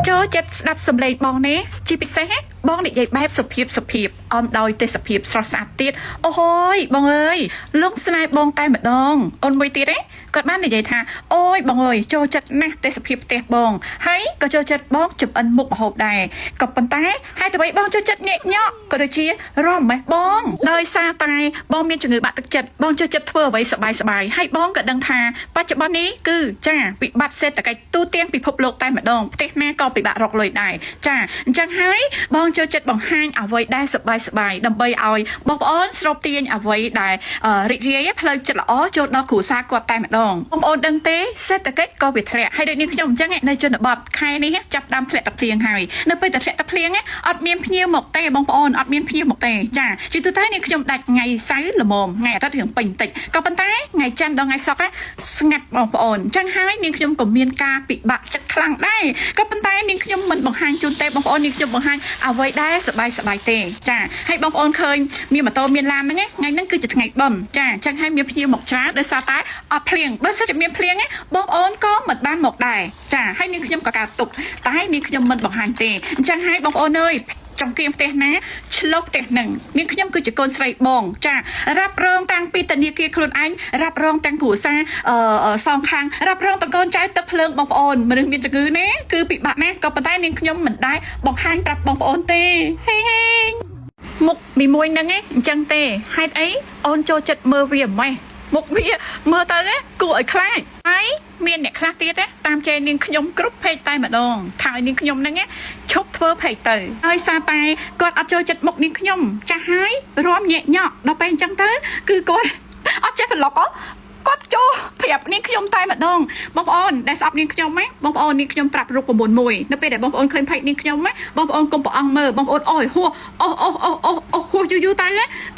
ចូលចិត្តស្ដាប់សំឡេងបងនេះជាពិសេសបងនិយាយបែបសុភាពសុភាពអមដោយទេសភាពស្រស់ស្អាតទៀតអូហូយបងអើយលងស្នេហ៍បងតែម្ដងអូនមួយទៀតណាគាត់បាននិយាយថាអូយបងអើយចូលចិត្តណាស់ទេសភាពផ្ទះបងហើយក៏ចូលចិត្តបងចំអិនមុខម្ហូបដែរក៏ប៉ុន្តែហេតុអ្វីបងចូលចិត្តញាក់ញក់ក៏ដូចជារំម៉េះបងដោយសារតែបងមានជំងឺបាក់ទឹកចិត្តបងចូលចិត្តធ្វើអ្វីសប្បាយសប្បាយហើយបងក៏ដឹងថាបច្ចុប្បន្ននេះគឺចាវិបត្តិសេដ្ឋកិច្ចទូទាំងពិភពលោកតែម្ដងផ្ទះណាក៏ពិបាករកលុយដែរចាអញ្ចឹងហើយបងចូលចិត្តបង្ហាញអ្វីដែលសប្បាយសប្បាយដើម្បីឲ្យបងប្អូនស្រូបទាញអ្វីដែលរីករាយផ្លូវចិត្តល្អចូលដល់គ្រួសារគាត់តែម្ដងបងប្អូនដឹងទេសេដ្ឋកិច្ចក៏វាធ្លាក់ហើយដូចនេះខ្ញុំអញ្ចឹងនៅជនបទខែនេះចាប់ដើមធ្លាក់ទឹកភ្លៀងហើយនៅពេលតែធ្លាក់ទឹកភ្លៀងអត់មានភ្ញៀវមកទេបងប្អូនអត់មានភ្ញៀវមកទេចាជាទូទៅនេះខ្ញុំដាច់ថ្ងៃសៅរ៍ល្មមថ្ងៃអាទិត្យរៀងពេញបន្តិចក៏ប៉ុន្តែថ្ងៃច័ន្ទដល់ថ្ងៃសុក្រស្ងាត់បងប្អូនអញ្ចឹងហើយនាងខ្ញុំក៏មានការពិបាកចិត្តខ្លាំងដែរក៏ប៉ុន្តែនាងខ្ញុំមិនបង្ហាញជូនទេបងប្អូននាងខ្ញុំបង្ហាញអ្វីដែលសប្បាយសប្បាយទេចាហើយបងប្អូនឃើញមានម៉ូតូមានឡានហ្នឹងថ្ងៃហ្នឹងគឺជាថ្ងៃបុណ្យចាអញ្ចឹងហើយមានភ្ញៀវមកច្រើនដោយសារតែអត់ភ្លៀងបើសិនជាមានភ្លៀងបងប្អូនក៏មិនបានមកដែរចាហើយនាងខ្ញុំក៏កើតទុកតែនាងខ្ញុំមិនបង្ហាញទេអញ្ចឹងហើយបងប្អូនអើយចង្កៀមផ្ទះណាឆ្លុះផ្ទះនឹងនាងខ្ញុំគឺជាកូនស្រីបងចារ៉ាប់រងតាំងពីធនាគារខ្លួនឯងរ៉ាប់រងទាំងគ្រួសារអឺសងខាងរ៉ាប់រងទាំងកូនចៅទឹកភ្លើងបងប្អូនមនុស្សមានជំងឺណាគឺពិបាកណាស់ក៏ប៉ុន្តែនាងខ្ញុំមិនដែរបង្ហាញប្រាប់បងប្អូនទេហេហេមុខមីមួយហ្នឹងឯងអញ្ចឹងទេហេតុអីអូនចូលចិត្តមើលវាម៉េះមុខវាមើលទៅគួរឲ្យខ្លាចហើយមានអ្នកខ្លះទៀតតាមជេរនាងខ្ញុំគ្រប់ page តែម្ដងថាឲ្យនាងខ្ញុំហ្នឹងឈប់ធ្វើ page ទៅហើយសារតែគាត់អត់ចូលចិត្តមុខនាងខ្ញុំចាស់ហើយរំញាក់ញក់ដល់ពេលអញ្ចឹងទៅគឺគាត់អត់ចេះប្លុកគាត់ចូលប្រាប់នាងខ្ញុំតែម្ដងបងប្អូនដែលស្អប់នាងខ្ញុំណាបងប្អូននាងខ្ញុំប្រាប់រូបមន្តមួយនៅពេលដែលបងប្អូនឃើញ page នាងខ្ញុំណាបងប្អូនកុំប្រអងមើលបងប្អូនអូយហួសអូអូអូអូអូហួសយូរយូរទៅ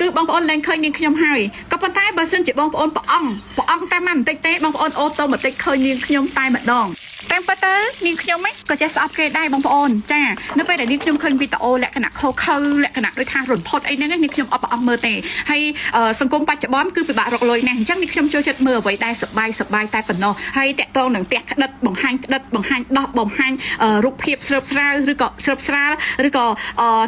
គឺបងប្អូនលែងឃើញនាងខ្ញុំហើយក៏ប៉ុន្តែបើសិនជាបងប្អូនប្រអងប្រអងតែមិនបន្តិចទេបងប្អូន automatic ឃើញនាងខ្ញុំតែម្ដងតាមពិតទៅនាងខ្ញុំក៏ចេះស្អប់គេដែរបងប្អូនចានៅពេលដែលនាងខ្ញុំឃើញវីដេអូលក្ខណៈខុសខើលក្ខណៈដូចថារន្ធត់អីហ្នឹងនាងខ្ញុំអត់ប្រអងមើលទេហើយសង្គមបច្ចុប្បន្នគឺពិបាករកលុយណាស់អញ្ចឹងនាងខ្ញុំចូលចិត្តមើលអ្វីដែលសប្បាយសប្បាយតែប៉ុណ្ណោះហើយតាក់ទងនឹងផ្ទះក្តិតបង្ហាញក្តិតបង្ហាញដោះបង្ហាញរូបភាពស្រើបស្រាវឬក៏ស្រើបស្រាលឬក៏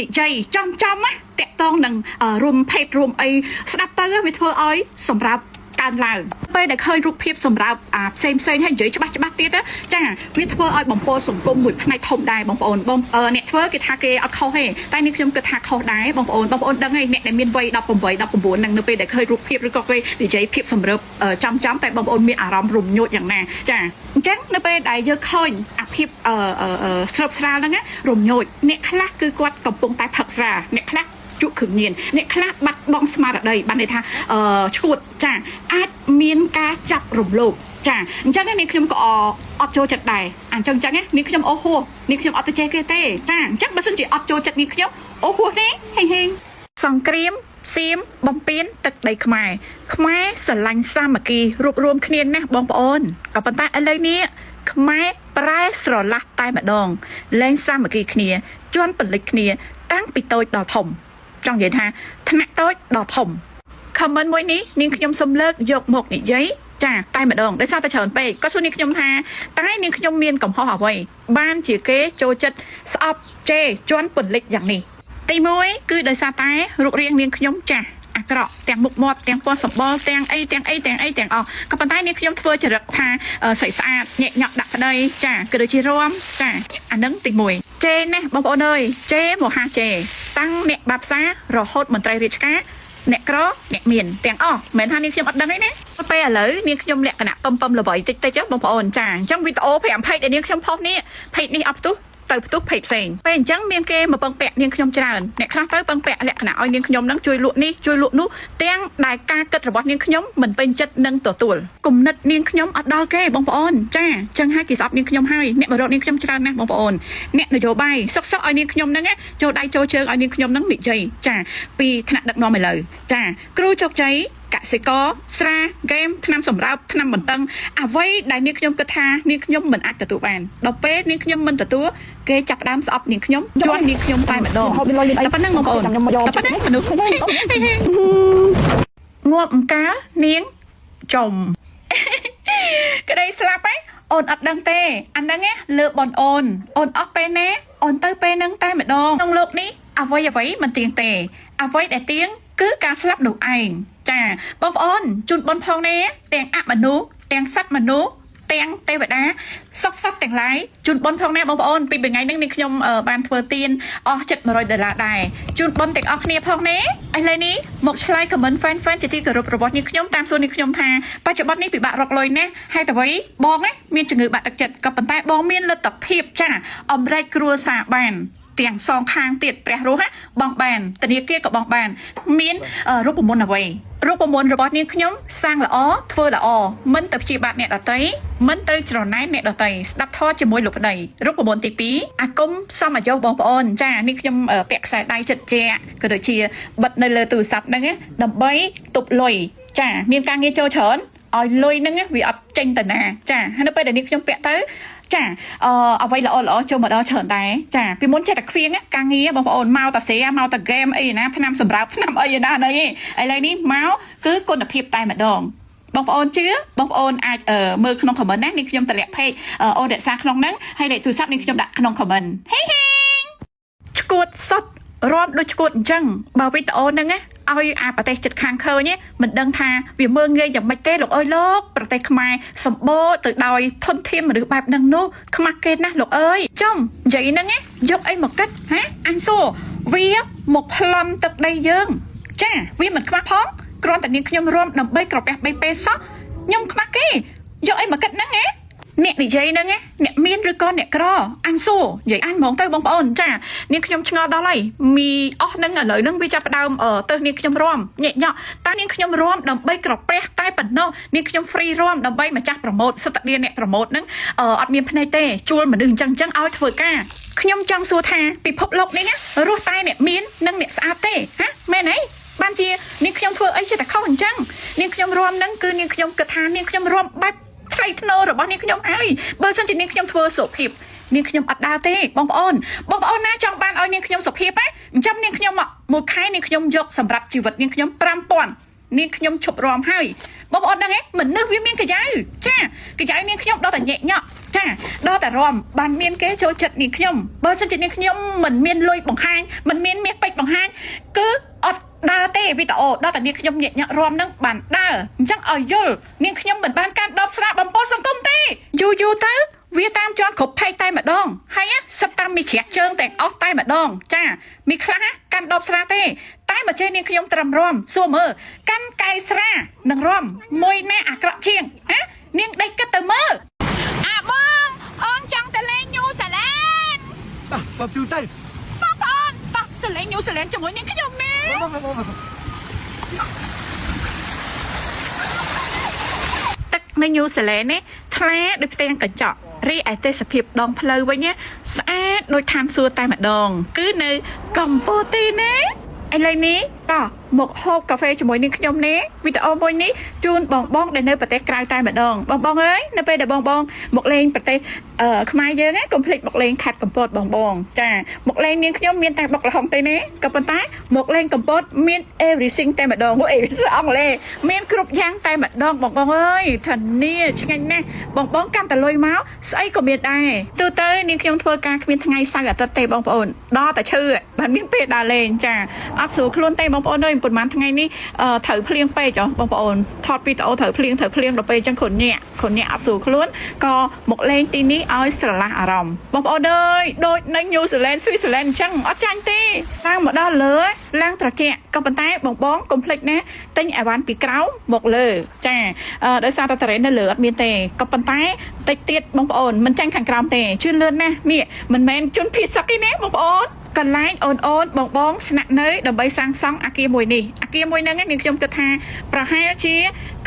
និយាយចំចំណាតាក់ទងនឹងរួមភេទរួមអីស្ដាប់ទៅវាធ្វើឲ្យសម្រាប់កើនឡើងពេលដែលឃើញរូបភាពសម្រាប់អាផ្សេងផ្សេងហើយនិយាយច្បាស់ច្បាស់ទៀតចាវាធ្វើឲ្យបំពុលសង្គមមួយផ្នែកធំដែរបងប្អូនបងអ្នកធ្វើគេថាគេអត់ខុសទេតែនេះខ្ញុំគិតថាខុសដែរបងប្អូនបងប្អូនដឹងហើយអ្នកដែលមានវ័យ18 19នឹងនៅពេលដែលឃើញរូបភាពឬក៏គេនិយាយភាពសម្រាប់ចំចំតែបងប្អូនមានអារម្មណ៍រំញោចយ៉ាងណាចាអញ្ចឹងនៅពេលដែលយើងឃើញអាភាពស្រើបស្រាលហ្នឹងរំញោចអ្នកខ្លះគឺគាត់កំពុងតែផឹកស្រាអ្នកខ្លះជក់គ្រឿងញៀនអ្នកខ្លះបាត់បង់ស្មារតីបានន័យថាអឺឈួតចាអាចមានការចាប់រំលោភចាអញ្ចឹងនាងខ្ញុំក៏អត់ចូលចិត្តដែរអញ្ចឹងអញ្ចឹងនាងខ្ញុំអូហួសនាងខ្ញុំអត់ទៅចេះគេទេចាអញ្ចឹងបើសិនជាអត់ចូលចិត្តនាងខ្ញុំអូហួសទេហេហេសង្គ្រាមសៀមបំពេញទឹកដីខ្មែរខ្មែរស្រឡាញ់សាមគ្គីរួបរวมគ្នាណាស់បងប្អូនក៏ប៉ុន្តែឥឡូវនេះខ្មែរប្រែស្រឡះតែម្ដងលែងសាមគ្គីគ្នាជន់ពលិចគ្នា តាំងពីតូចដល់ធំចង់និយាយថាថ្នាក់តូចដល់ធំ comment មួយនេះនាងខ្ញុំសុំលើកយកមកនិយាយចាតែម្ដងដោយសារតែច្រើនពេកក៏សួរនាងខ្ញុំថាតែនាងខ្ញុំមានកំហុសអ្វីបានជាគេចូលចិត្តស្អប់ជេរជន់ពន្លិចយ៉ាងនេះទី1គឺដោយសារតែរូបរាងនាងខ្ញុំចាស់អាក្រក់ទាំងមុខមាត់ទាំងពណ៌សម្បុរទាំងអីទាំងអីទាំងអីទាំងអស់ក៏ប៉ុន្តែនាងខ្ញុំធ្វើចរិតថាស្អីស្អាតញាក់ញក់ដាក់ប្តីចាក៏ដូចជារំចាអានឹងទី1ជេរណាស់បងប្អូនអើយជេរមហាជេរតាំងអ្នកបាបផ្សាររហូតមន្ត្រីរាជការអ្នកក្រអ្នកមានទាំងអស់មិនថានាងខ្ញុំអត់ដឹងទេណាពេលឥឡូវនាងខ្ញុំលក្ខណៈពំពំល្បីតិចតិចបងប្អូនចាអញ្ចឹងវីដេអូ5 page ដែលនាងខ្ញុំ post នេះ page នេះអត់ផ្ទុះទៅផ្ទុះ page ផ្សេងពេលអញ្ចឹងមានគេមកពឹងពាក់នាងខ្ញុំច្រើនអ្នកខ្លះទៅពឹងពាក់លក្ខណៈឲ្យនាងខ្ញុំនឹងជួយលក់នេះជួយលក់នោះទាំងដែលការគិតរបស់នាងខ្ញុំមិនពេញចិត្តនឹងទទួលគំនិតនាងខ្ញុំអត់ដល់គេបងប្អូនចាអញ្ចឹងហើយគេស្អប់នាងខ្ញុំហើយអ្នកមករកនាងខ្ញុំច្រើនណាស់បងប្អូនអ្នកនយោបាយសុកសុកឲ្យនាងខ្ញុំហ្នឹងចូលដៃចូលជើងឲ្យនាងខ្ញុំហ្នឹងនិយាយចាពីថ្នាក់ដឹកនាំឥឡូវចាគ្រូជោគជ័យកសិករស្រាហ្គេមថ្នាំសម្រើបថ្នាំបន្តឹងអ្វីដែលនាងខ្ញុំគិតថានាងខ្ញុំមិនអាចទទួលបានដល់ពេលនាងខ្ញុំមិនទទួលគេចាប់ផ្ដើមស្អប់នាងខ្ញុំជន់នាងខ្ញុំតែម្ដងតែប៉ុណ្្នឹងបងប្អូនតែប៉ុណ្្នឹងមនុស្សងាប់អង្កាលនាងចំក្តីស្លាប់ឯង អូនអត់ដឹងទេអាហ្នឹងណាលើបងអូនអូនអស់ពេលណាអូនទៅពេលហ្នឹងតែម្ដងក្នុងលោកនេះអ្វីអ្វីមិនទៀងទេអ្វីដែលទៀងគឺការស្លាប់នោះឯងចាបងប្អូនជូនបុណ្យផងណាទាំងអមនុស្សទាំងសត្វមនុស្សទាំងទេវតាសពសពទាំងឡាយជូនបុណ្យផងណាបងប្អូនពីថ្ងៃហ្នឹងនេះខ្ញុំបានធ្វើទៀនអស់ចិត្ត100ដុល្លារដែរជូនបុណ្យទាំងអស់គ្នាផងណាឥឡូវនេះមកឆ្លើយ comment fan fan ជាទីគោរពរបស់នេះខ្ញុំតាមសួរនេះខ្ញុំថាបច្ចុប្បន្ននេះពិបាករកលុយណាស់ហេតុអ្វីបងណាមានជំងឺបាក់ទឹកចិត្តក៏ប៉ុន្តែបងមានលទ្ធភាពចាអំរែកគ្រួសារបានទាំងសងខាងទៀតព្រះរស់ណាបងបានធនាគារក៏បងបានមានរូបមន្តអ្វីរូបមន្តរបស់នាងខ្ញុំសាងល្អធ្វើល្អមិនទៅព្យាបាទអ្នកដតីមិនទៅច្រណែនអ្នកដតីស្ដាប់ធម៌ជាមួយលោកប្តីរូបមន្តទី2អាគមសមយោបងប្អូនចានេះខ្ញុំពាក់ខ្សែដៃចិត្តជាក៏ដូចជាបិទនៅលើទូរស័ព្ទហ្នឹងដើម្បីទប់លុយចាមានការងារចូលច្រើនឲ្យលុយហ្នឹងវាអត់ចេញទៅណាចាហើយនៅពេលដែលនេះខ្ញុំពាក់ទៅចាអឺអ្វីល្អល្អចូលមកដល់ច្រើនដែរចាពីមុនចេះតែខ្វៀងការងារបងប្អូនមកតាសេមកតាហ្គេមអីណាឆ្នាំសម្រាប់ឆ្នាំអីណានេះឥឡូវនេះមកគឺគុណភាពតែម្ដងបងប្អូនជឿបងប្អូនអាចមើលក្នុង comment ណានេះខ្ញុំតម្លាក់ page អូនរក្សាក្នុងហ្នឹងហើយលេខទូរស័ព្ទនេះខ្ញុំដាក់ក្នុង comment ហេហេឈួតសុតរាំដូចឈួតអញ្ចឹងបើវីដេអូហ្នឹងណាឲ្យអាប្រទេសជិតខាងឃើញមិនដឹងថាវាមើងងាយយ៉ាងម៉េចទេលោកអើយលោកប្រទេសខ្មែរសម្បូរទៅដោយធនធានមនុស្សបែបហ្នឹងនោះខ្មាស់គេណាស់លោកអើយចំនិយាយហ្នឹងណាយកអីមកគិតហាអញសួរវាមកប្លន់ទឹកដីយើងចាវាមិនខ្មាស់ផងគ្រាន់តែនាងខ្ញុំរួមដើម្បីក្រពះបីពេលសោះខ្ញុំខ្មាស់គេយកអីមកគិតហ្នឹងណាអ្នកនិយាយហ្នឹងអ្នកមានឬក៏អ្នកក្រអញសួរនិយាយអញហ្មងទៅបងប្អូនចានាងខ្ញុំឆ្ងល់ដល់ហើយមីអស់ហ្នឹងឥឡូវហ្នឹងវាចាប់ផ្ដើមទៅនាងខ្ញុំរាំញាក់ញក់តើនាងខ្ញុំរាំដើម្បីក្រពះតែប៉ុណ្ណោះនាងខ្ញុំ free រាំដើម្បីម្ចាស់ promote សិតតាអ្នក promote ហ្នឹងអត់មានភ្នែកទេជួលមនុស្សអញ្ចឹងអញ្ចឹងឲ្យធ្វើការខ្ញុំចង់សួរថាពិភពលោកនេះណារស់តែអ្នកមាននិងអ្នកស្អាតទេហាមែនទេបានជានាងខ្ញុំធ្វើអីចេះតែខុសអញ្ចឹងនាងខ្ញុំរាំហ្នឹងគឺនាងខ្ញុំគិតថានាងខ្ញុំរាំបែបថ្លៃថ្នូររបស់នាងខ្ញុំហើយបើសិនជានាងខ្ញុំធ្វើសុភាពនាងខ្ញុំអត់ដើរទេបងប្អូនបងប្អូនណាចង់បានឲ្យនាងខ្ញុំសុភាពណាអញ្ចឹងនាងខ្ញុំមួយខែនាងខ្ញុំយកសម្រាប់ជីវិតនាងខ្ញុំ5000នាងខ្ញុំឈប់រាំហើយបងប្អូនដឹងទេមនុស្សវាមានកាយ៉ៅចាកាយ៉ៅនាងខ្ញុំដល់តែញាក់ញក់ចាដល់តែរាំបានមានគេចូលចិត្តនាងខ្ញុំបើសិនជានាងខ្ញុំមិនមានលុយបង្ហាញមិនមានមាសពេជ្របង្ហាញគឺអត់ដើរទេវីដេអូដល់តែនាងខ្ញុំញាក់ញាក់រាំនឹងបានដើរអញ្ចឹងឲ្យយល់នាងខ្ញុំមិនបានកាន់ដបស្រាបំពោសង្គមទេយូរយូរទៅវាតាមជាន់គ្រប់ផេកតែម្ដងហើយសិតតាមមីជ្រះជើងទាំងអស់តែម្ដងចាមីខ្លះកាន់ដបស្រាទេតែមកចេះនាងខ្ញុំត្រឹមរាំសួរមើលកាន់កែស្រានឹងរាំមួយណាអាក្រក់ជាងហ៎នាងដេកគិតទៅមើលអាបងអូនចង់ទៅលេងញូសាឡែន តោះបបជូនទៅ បងប្អូនតោះទៅលេងញូសាឡែនជាមួយនាងខ្ញុំណា មកមកមក ទឹកនៅញូហ្សេឡែននេះថ្លាដូចផ្ទាំងកញ្ចក់រីឯទេសភាពដងផ្លូវវិញណាស្អាតដូចឋានសួគ៌តែម្ដង គឺនៅកម្ពុជាណាឥឡូវនេះតោះមកហូបកាហ្វេជាមួយនឹងខ្ញុំនេះវីដេអូមួយនេះជូនបងបងដែលនៅប្រទេសក្រៅតែម្ដងបងបងអើយនៅពេលដែលបងបងមកលេងប្រទេសអឺខ្មែរយើងណាកុំភ្លេចមកលេងខេត្តកំពតបងបងចាមកលេងនាងខ្ញុំមានតែបុកល្ហុងទេណាក៏ប៉ុន្តែមកលេងកំពតមាន everything តែម្ដងអូ everything អង់គ្លេសមានគ្រប់យ៉ាងតែម្ដងបងបងអើយធានាឆ្ងាញ់ណាស់បងបងកាន់តែលុយមកស្អីក៏មានដែរទូទៅនាងខ្ញុំធ្វើការគ្មានថ្ងៃសៅរ៍អាទិត្យទេបងប្អូនដល់តែឈឺបានមានពេលដើរលេងចាអត់ស្រួលខ្លួនទេបងប្អូនអើយប៉ុន្មានថ្ងៃនេះត្រូវភ្លៀងពេកហ៎បងប្អូនថតវីដេអូត្រូវភ្លៀងត្រូវភ្លៀងដល់ពេលអញ្ចឹងគ្រាន់ញាក់គ្រាន់ញាក់អត់ស្រួលខ្លួនក៏មកលេងទីនេះឲ្យស្រឡះអារម្មណ៍បងប្អូនអើយដូចនៅញូហ្សេឡែនស្វីហ្សេឡែនអញ្ចឹងអត់ចាញ់ទេឡើងមកដល់លើឡើងត្រជាក់ក៏ប៉ុន្តែបងបងកុំភ្លេចណាទិញអីវ៉ាន់ពីក្រោមមកលើចាដោយសារតែតរ៉េននៅលើអត់មានទេក៏ប៉ុន្តែតិចទៀតបងប្អូនមិនចាញ់ខាងក្រោមទេជឿនលឿនណាស់នេះមិនមែនជន់ភីសឹកទេណាបងប្អូនកន្លែងអូនអូនបងបងស្នាក់នៅដើម្បីសាងសង់អាគារមួយនេះអាគារមួយហ្នឹងនាងខ្ញុំគិតថាប្រហែលជា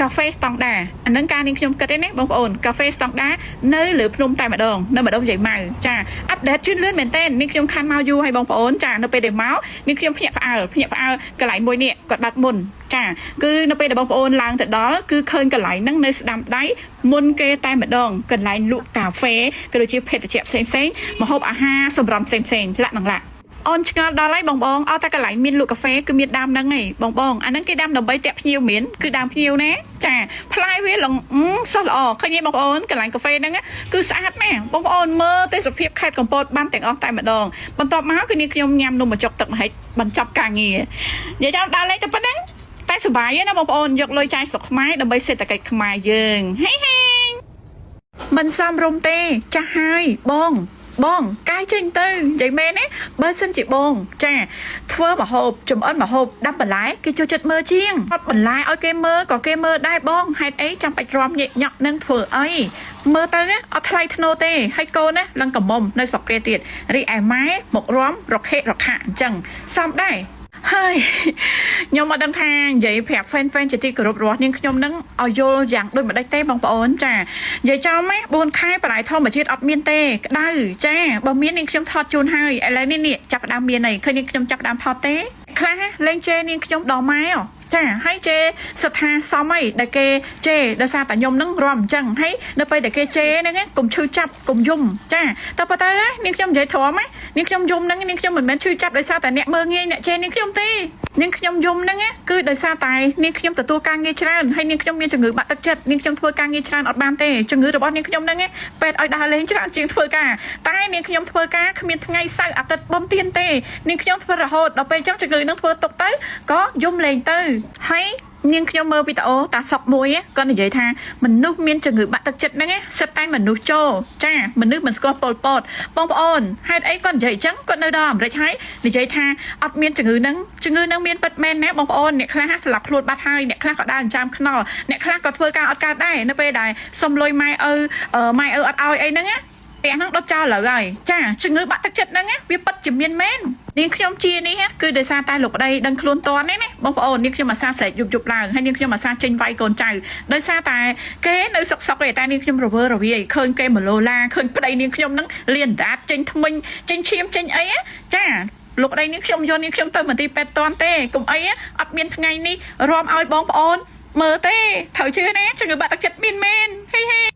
កាហ្វេស្តង់ដាអាហ្នឹងការនាងខ្ញុំគិតទេណាបងប្អូនកាហ្វេស្តង់ដានៅលើភ្នំតែម្ដងនៅម្ដុំយាយម៉ៅចា update ជឿនលឿនមែនតើនាងខ្ញុំខានមកយូរហើយបងប្អូនចានៅពេលដែលមកនាងខ្ញុំភ្ញាក់ផ្អើលភ្ញាក់ផ្អើលកន្លែងមួយនេះគាត់បើកមុនចាគឺនៅពេលដែលបងប្អូនឡើងទៅដល់គឺឃើញកន្លែងហ្នឹងនៅស្ដាំដៃមុនគេតែម្ដងកន្លែងលក់កាហ្វេក៏ដូចជាភេសជ្ជៈផ្សេងផ្សេងម្ហូបអាហារសម្រន់ផ្សេងផ្សេងលាក់នឹងលាក់ អូនឆ្ងល់ដល់ហើយបងបងអត់តែកន្លែងមានលក់កាហ្វេគឺមានដើមហ្នឹងឯងបងបងអាហ្នឹងគេដាំដើម្បីតាក់ភ្ញៀវមានគឺដើមភ្ញៀវណាចាផ្លែវាឡងសោះល្អឃើញទេបងប្អូនកន្លែងកាហ្វេហ្នឹងគឺស្អាតណាស់បងប្អូនមើលទេសភាពខេត្តកំពតបានទាំងអស់តែម្ដងបន្ទាប់មកគឺនាងខ្ញុំញ៉ាំនំបញ្ចុកទឹកម្ហិចបញ្ចប់ការងារនិយាយចាំដើរលេងតែប៉ុណ្្នឹងតែសុបាយណាបងប្អូនយកលុយចាយស្រុកខ្មែរដើម្បីសេដ្ឋកិច្ចខ្មែរយើងហេហេមិនសមរម្យទេចាស់ហើយបងបងកាយចេញទៅនិយាយមែនណាបើសិនជាបងចាធ្វើម្ហូបចំអិនម្ហូបដាំបន្លែគេចូលចិត្តមើលជាងអត់បន្លែឲ្យគេមើលក៏គេមើលដែរបងហេតុអីចាំបាច់រំញាក់ញក់នឹងធ្វើអីមើលទៅណាអត់ថ្លៃធ្នូទេហើយកូនណាឡើងកំមុំនៅស្រុកគេទៀតរីឯម៉ែមករំរខិរខៈអញ្ចឹងសមដែរហើយខ្ញុំអត់ដឹងថានិយាយប្រាប់ fan fan ជាទីគោរពរបស់នាងខ្ញុំនឹងឲ្យយល់យ៉ាងដូចម្ដេចទេបងប្អូនចានិយាយចំណា4ខែបន្លែធម្មជាតិអត់មានទេក្តៅចាបើមាននាងខ្ញុំថតជូនហើយឥឡូវនេះនេះចាប់ផ្ដើមមានហើយឃើញនាងខ្ញុំចាប់ផ្ដើមថតទេខ្លះលេងជេរនាងខ្ញុំដល់ម៉ែចាហើយជេរសថាសមអីដែលគេជេរដោយសារតែខ្ញុំនឹងរំអញ្ចឹងហើយនៅពេលដែលគេជេរហ្នឹងកុំឈឺចាប់កុំយំចាតែប៉ុន្តែនាងខ្ញុំនិយាយធំណានាងខ្ញុំយំហ្នឹងនាងខ្ញុំមិនមែនឈឺចាប់ដោយសារតែអ្នកមើងងាយអ្នកជេរនាងខ្ញុំទេនាងខ្ញុំយំហ្នឹងគឺដោយសារតែនាងខ្ញុំទទួលការងារច្រើនហើយនាងខ្ញុំមានជំងឺបាក់ទឹកចិត្តនាងខ្ញុំធ្វើការងារច្រើនអត់បានទេជំងឺរបស់នាងខ្ញុំហ្នឹងពេទ្យឲ្យដើរលេងច្រើនជាងធ្វើការតែនាងខ្ញុំធ្វើការគ្មានថ្ងៃសៅរ៍អាទិត្យបំទៀនទេនាងខ្ញុំធ្វើរហូតដល់ពេលអញ្ចឹងជំងឺហ្នឹងធ្វើទុកទៅក៏យំលេងទៅហើយនាងខ្ញុំមើលវីដេអូតាសុកមួយគាត់និយាយថាមនុស្សមានជំងឺបាក់ទឹកចិត្តហ្នឹងសិតតែមនុស្សចូលចាមនុស្សមិនស្គាល់ប៉ុលពតបងប្អូនហេតុអីគាត់និយាយអញ្ចឹងគាត់នៅដល់អាមេរិកហើយនិយាយថាអត់មានជំងឺហ្នឹងជំងឺហ្នឹងមានពិតមែនណាបងប្អូនអ្នកខ្លះស្លាប់ខ្លួនបាត់ហើយអ្នកខ្លះក៏ដើរចិញ្ចើមខ្នល់អ្នកខ្លះក៏ធ្វើការអត់កើតដែរនៅពេលដែលសុំលុយម៉ែឪម៉ែឪអត់ឲ្យអីហ្នឹងណាផ្ទះហ្នឹងដុតចោលលើហើយចាជំងឺបាក់ទឹកចិត្តហ្នឹងវាពិតជាមានមែននាងខ្ញុំជានេះគឺដោយសារតែលោកប្តីដឹងខ្លួនតន់នេះណាបងប្អូននាងខ្ញុំអាសាស្រែកយប់យប់ឡើងហើយនាងខ្ញុំអាសាចេញវាយកូនចៅដោយសារតែគេនៅសុកសុកឯតែនាងខ្ញុំរវើរវាយឃើញគេមឡូឡាឃើញប្តីនាងខ្ញុំហ្នឹងលៀនដាតចេញថ្មិញចេញឈាមចេញអីចាលោកប្តីនាងខ្ញុំយកនាងខ្ញុំទៅមន្ទីរពេទ្យតន់ទេកុំអីអត់មានថ្ងៃនេះរំឲ្យបងប្អូនមើលទេត្រូវជឿណាជំងឺបាក់ទឹកចិត្តមានមែនហេហេ។